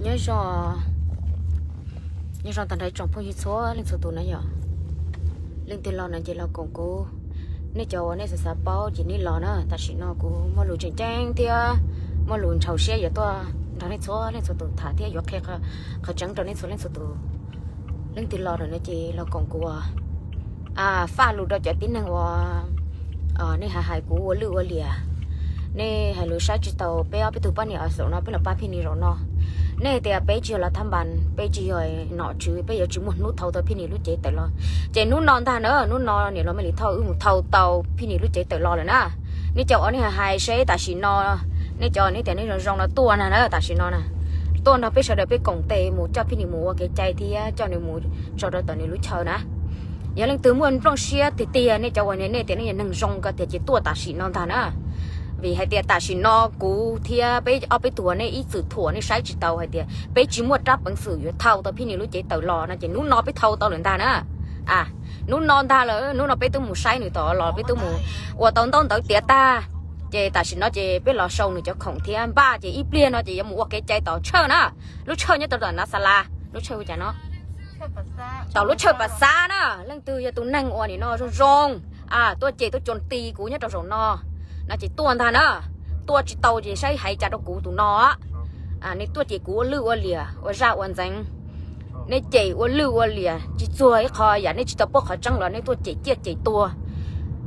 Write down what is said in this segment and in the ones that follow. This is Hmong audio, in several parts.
Nyob zoo, nyob zoo tag nrho ib tsoom phooj ywg txhua leej txhua tus na yom. Leej twg los no ces los koom kuv, nej cov uas nej xav xav paub ces nej los na. Tam sim no kuv muaj lus tseem ceeb thiab muaj lus ntxhov siab yuav tuaj nrog nej txhua leej txhua tus tham thiab yuav qhia qhov tseeb rau nej txhua leej txhua tus. Leej twg los no ces los koom kuv, faj lus rau cov tib neeg uas nej hais hais kuv ua lwj ua liam, nej hais lus saib tsis taus peb ob peb tug poj niam zaum no peb los pab Phij Nis zaum no. Nej tias peb tsis yog los thab npas, peb tsis yog nom tswv, peb yuav tsis muaj hnub thau tau Phij Nis lub cev tawm los. Ces hnub no ntag na, hnub no niam laus Mej Lis Thoj wb mus thau tau Phij Nis lub cev tawm los lawm na. Nej cov uas nej hais hais seb tam sim no, nej cov nej tias nej zoo zoo no tuaj na, tam sim no na, tuaj nrog peb sawv daws peb koom tes mus coj Phij Nis mus ua kev cai thiab coj nws mus tso rau tom nws lub chaw na. Yog leej twg muaj nplooj siab tiag tiag, nej cov uas nej tias nej yog neeg zoo ko tiag ces tuaj tam sim no ntag na. Vim hais tias tam sim no kuv thiab peb ob peb tug uas nej ib txwm thuam nej saib tsis taus hais tias peb tsis muaj rab peev xwm yuav thau tau Phij Nis lub cev tawm los no ces hnub no peb thau tau lawm ntag na. Hnub no ntag lawm, hnub no peb twb mus saib nws tom los peb twb mus ua tau ntaub ntawv tiav tag, ces tam sim no ces peb los sau nws cov khoom thiab npaj ces ib pliag no ces yuav mus ua kev cai tom Tshawj na. Lub Tshawj nyob rau tom Nav Xa Las, lub Tshawj ua cas no, tom lub Tshawj Pas Xav na. Leej twg yog tus neeg uas nim no zoo zoo tuaj cem tuaj cuas ti kuv nyob rau zaum no, no ces tuaj ntag na. Tuaj tsis tau ces saib hais cas rau kuv tus no. Nej tuaj cem kuv ua lwj ua liam ua zaj ua ntxeev, nej cem ua lwj ua liam tsis txuag ib qho yam, nej tsis tau paub qhov tseeb los nej tuaj cem ciaj cem tuag.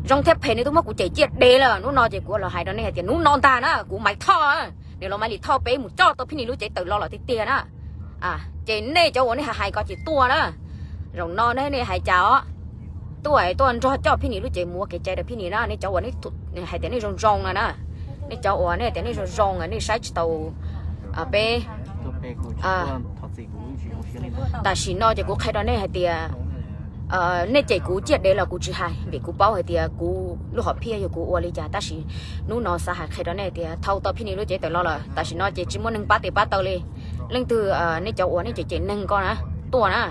Zoo thiab phem nej twb muab kuv cem ciaj dev lawm, hnub no ces kuv los hais rau nej hais tias hnub no ntag na kuv Maiv Thoj, niam laus Maiv Lis Thoj peb mus coj tau Phij Nis lub cev tawm los lawm tiag tiag na. Ces nej cov uas nej hais hais ko ces tuaj na. Zaum no nej hais cas os, tuaj tuaj nrog coj Phij Nis lub cev mus ua kev cai rau Phij Nis na. Nej cov uas hais tias nej zoo zoo no na, nej cov uas nej tias nej zoo zoo nej saib tsis taus peb. Tam sim no ces kuv qhia rau nej hais tias nej cem kuv ciaj dev los kuv tsis hais vim kuv paub hais tias kuv lub hom phiaj yog kuv ua li cas, tab sis hnub no xav hais qhia rau nej tias thau tau Phij Nis lub cev tawm los lawm, tam sim no ces tsis muaj neeg pab tes pab taw li. Leej twg nej cov uas nej cem cem neeg ko na, tuaj na,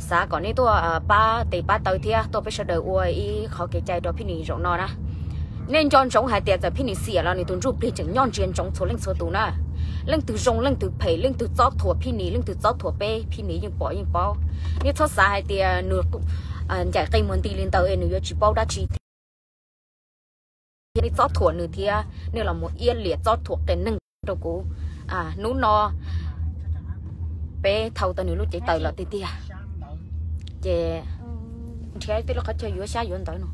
xav kom nej tuaj pab tes pab taw thiab tuaj peb sawv daws ua ib qhov kev cai rau Phij Nis zaum no na. Nej nco ntsoov hais tias txawm Phij Nis xiam los nws tus ntsuj plig tseem nyob ntsia ntsoov txhua leej txhua tus na. Leej twg zoo leej twg phem, leej twg txob thuam Phij Nis, leej twg txob thuam peb, Phij Nis yeej pom yeej paub. Nej txhob xav hais tias nws ncaim qe muag nti li ntawd es nws yuav tsis paub dab tsi thiab. Nej txob thuam nws thiab nej los mus iab liam txob thuam qias neeg rau kuv. Hnub no peb thau tau nws lub cev tawm lawm tiag tiag, ces nrhiav tej lub qhov chaw yuav xyab yuav ntawv no.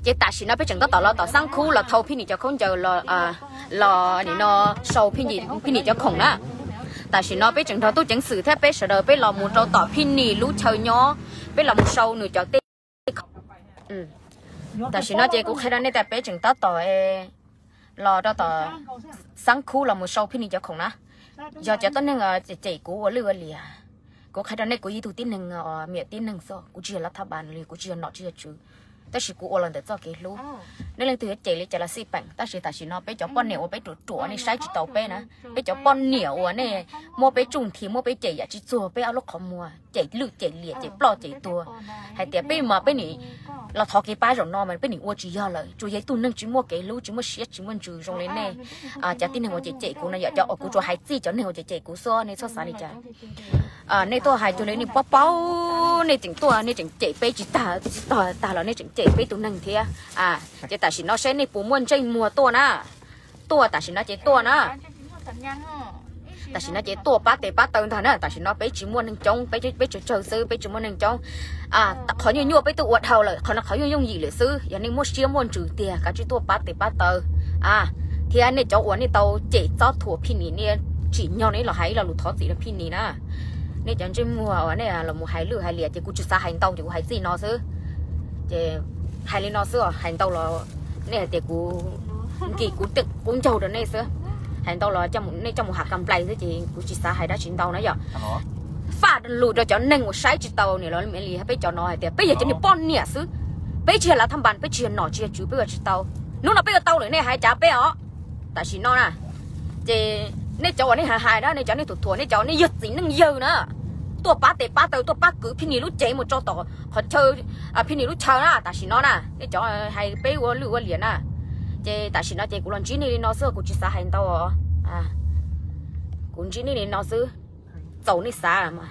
Ces tam sim no peb tseem tab tom los tom Xab Khub los thau Phij Nis cov khaub ncaws los, los nim no sau Phij Nis cov khoom na. Tam sim no peb tseem nrog tub ceev xwm thiab peb sawv daws peb los mus rau tom Phij Nis lub chaw nyob, peb los mus sau nws cov tej. Tam sim no ces kuv qhia rau nej tias peb tseem tab tom los rau tom Xab Khub los mus sau Phij Nis cov khoom na. Yog cov tuab neeg cem kuv ua lwj ua liam, kuv qhia rau nej kuv yog ib tug tib neeg, miam tib neeg xwb, kuv tsis yog lav thab npas li, kuv tsis yog nom tsis yog tswv, tab sis kuv ua los ntawm txoj kev hlub. Nej leej twg yuav cem li cas los xij peem, tab sis tam sim no peb cov poj niam uas peb ruam ruam nej saib tsis taus peb na, peb cov poj niam uas nej muab peb tsuj nthi muab peb cem yam tsis txuag peb ob lub qhov muag, cem lwj cem liam cem ploj cem tuag, hais tias peb mas peb nim los thov kev pab zaum no mas peb nim ua tsis yog lawm, tsuas yog ib tug neeg tsis muaj kev hlub tsis muaj siab tsis muaj ntsws zoo li nej. Cov tib neeg uas cem cem kuv no yom, cov uas kuv tsuas hais txij cov neeg uas cem cem kuv xwb, nej txhob xav li cas. Nej tuaj hais cuag li nej paub paub, nej tseem tuaj nej tseem cem peb tsis tag tsis tag los nej tseem cem peb tus neeg thiab. Ces tam sim no seb nej puas muaj ntsej muag tuaj na. Tuaj tam sim no ces tuaj na. Tam sim no ces tuaj pab tes pab taw ntag na, tam sim no peb tsis muaj neeg coob, peb tsawg tsawg xwb, peb tsis muaj neeg coob. Qhov nyuaj nyuaj peb twb ua dhau lawm, qhov no qhov yooj yooj yim lawm xwb. Yog nej muaj siab muaj ntsws tiag kav tsij tuaj pab tes pab taw. Thiab nej cov uas nej tau cem txob thuam Phij Nis, nej tsim nyog nej los hais ib lo lus thov txim rau Phij Nis na. Nej cov ntsej muag uas nej los mus hais lwj hais liam ces kuv tsis xav hais ntau ces kuv hais txij no xwb. Ces hais li no xwb os, hais ntau los nej hais tias kuv nkim kuv tej qub ncaug rau nej xwb. Hais ntau los nej coj mus ham kam nplais xwb ces kuv tsis xav hais dab tsi ntau na yom. Faj lus rau cov neeg uas saib tsis taus niam laus Maiv Lis peb cov no hais tias peb yog cov niag poj niam xwb, peb tsis yog lav thab npas, peb tsis yog nom tsis yog tswv, peb ua tsis tau. Hnub no peb ua tau lawm nej hais cas peb os. Tam sim no na, ces nej cov uas nej hais hais na, nej cov nej thuam thuam, nej cov nej yog txiv neej yawg na, tuaj pab tes pab taw, tuaj pab kwv Phij Nis lub cev mus tso tom qhov chaw, Phij Nis lub chaw na. Tam sim no na nej cov hais peb ua lwj ua liam na, ces tam sim no ces kuv los ntsib nej li no xwb, kuv tsis xav hais ntau os. Kuv ntsib nej li no xwb, txaus nej xav mas.